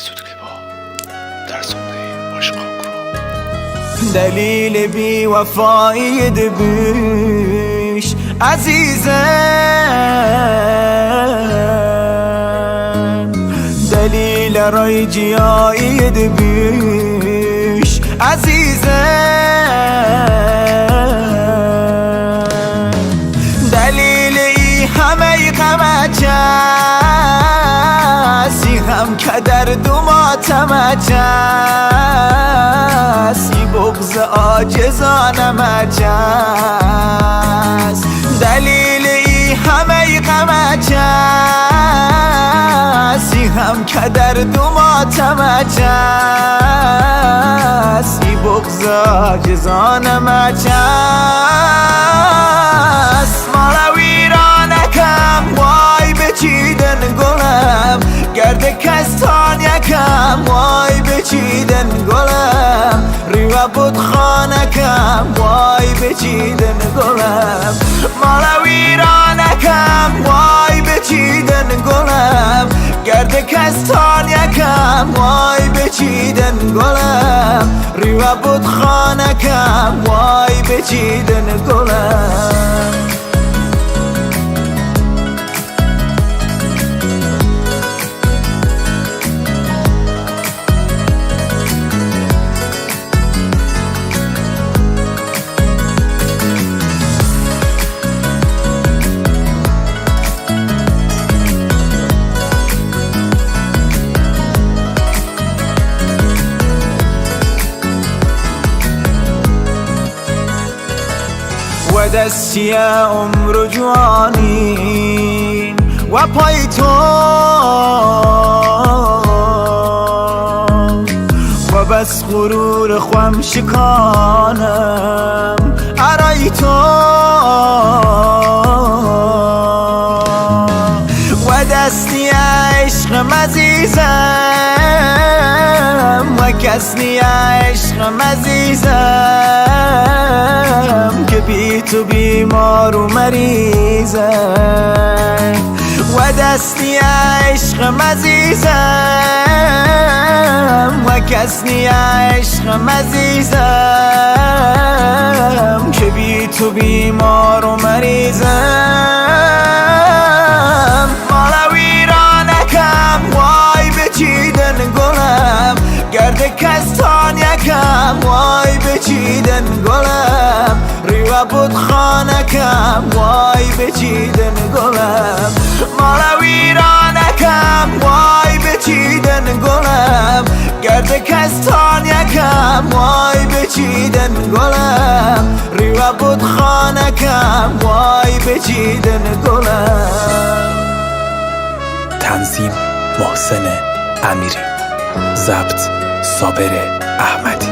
Суд-клипҳо дар сомонаи Ошиқон гурӯҳ. دلیل بی وفایی دبیش عزیزم، دلیل رای جیایی دبیش عزیزم، دلیل ای همه غمت چسی، هم کدر دو ماتمت چسی، بغض عاجزانم چس، دلیل ای همه غمت چسی، هم کدر دو ماتمت چسی، بغض عاجزانم چس. مالا ویرانکم وای بچیدن گلم، گرد کستان یکم وای بچیدن گلم، ریوه بود خانکم وای بچیدن گلم، مالا ویرانکم وای بچیدن گلم، گرد کستان یکم وای بچیدن گلم، ریوه بود خانکم وای بچیدن گلم. و دستی عمر جوانی و پای تو و بس غرور خوم شکانم ارای تو و دستی عشق مزیزم و کس نی عشق مزیزم که بی تو بیمار و مریضم و دستی عشق مزیزم و کس نی عشق مزیزم که بی تو بیمار و مریضم. مالا ویرانکم وای بچیدن گلم، گرد کستان یکم وای بچیدن گلم، ریوه بود خانکم وای بچیدن گلم، مالا ویرانکم وای بچیدن گلم، گرد کستان یکم وای بچیدن گلم، ریوه بود خانکم وای بچیدن گلم. تنظیم محسن امیری، ضبط صابر احمدی.